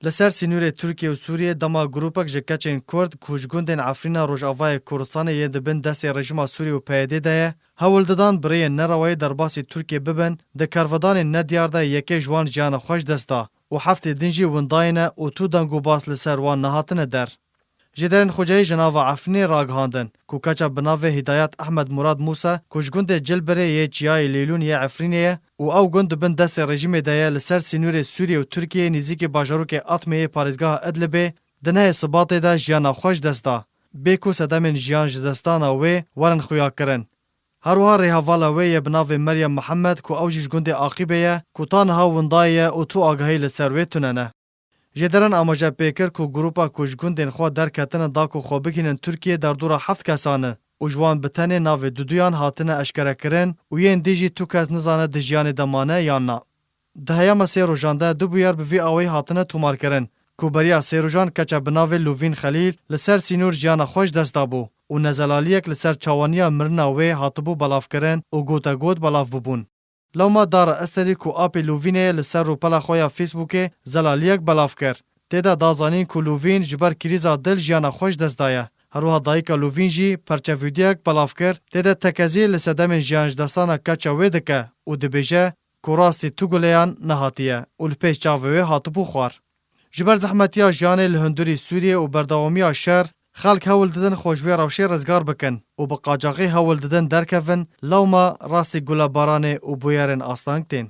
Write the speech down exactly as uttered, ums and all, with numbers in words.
Li ser sînorê Tirkiye û Sûriyê dema grûpek ji keçên Kurd ku ji gundên Efrîna Rojavayê Kurdistanê yên di bin destê rejîma Sûriyê û P Y D de ye, hewl didan bi rêyên nerewayî derbasî Tirkiye bibin, di kervidanên nediyar de yekê ji wan jiyana xwe ji dest da û heftê din jî windayê ne û tu deng û bas li ser wan nehatine der. Jêderên Xocayî ji nava Efrînê ragihandin ku keça bi navê Hidayet Ehmed Murad Mûse ku ji gundê Cilbirê yê Çiyayê Lêlûn yê Efrînê ye û ew gund di bin destê rejîmê de ye, li ser sînorê Sûriyê û Tirkiyê nêzîkî bajarokê Atmê yê parêzgeha Idlibê di nehê Sibatê de jiyana xwe ji dest da, bê ku sedemên jiyan ji destdana wê werin xuyakirin. Her wiha rêhevala wê yê bi navê Meryem Mihemed ku ew jî ji gundê Aqîbê ye, ku ta niha windayê ye û tu agahî li ser wê tune ne. Jêderan amaje pê kir ku grûpa ku ji gundên xwe derketine da ku xwe bigihînin Tirkiyê derdora heft kesan e û ji wan bi tenê navê duduyan hatine eşkerekirin û yên dî jî tu kes nizane di jiyanê de mane yan na. Di heyama sê rojan de du bûyer bi vî awayî hatine tomarkirin ku beriya sê rojan keça bi navê Lûvîn Xelîl li ser sînor jiyana xwe ji dest dabû û nezelaliyek li ser çawaniya mirina wê hatibû belavkirin û gotegot belav bûbûn. Lewma Dara Esterî ku apê Lûvînê ye li ser rûpela xwe ya Facebookê zelaliyek belav kir. Tê de da zanîn ku Lûvîn ji ber krîza dil jiyana xwe ji dest daye. Her wiha dayika Lûvîn jî perçevîdyoyek belav kir, tê de tekezî li sedemên jiyan ji destana keça wê dike û dibêje ku rastî tu guleyan nehatiye û li pêş çavê wê hatibû xwar. Ji ber zehmetiya jiyanê li hundirî Sûriyê û berdewamiya şer, xelk hewl didin xwe ji wê rewşê rizgar bikin û bi qacaxî hewl didin derkevin, lewma rastî gulebaranê û bûyerên asteng tên.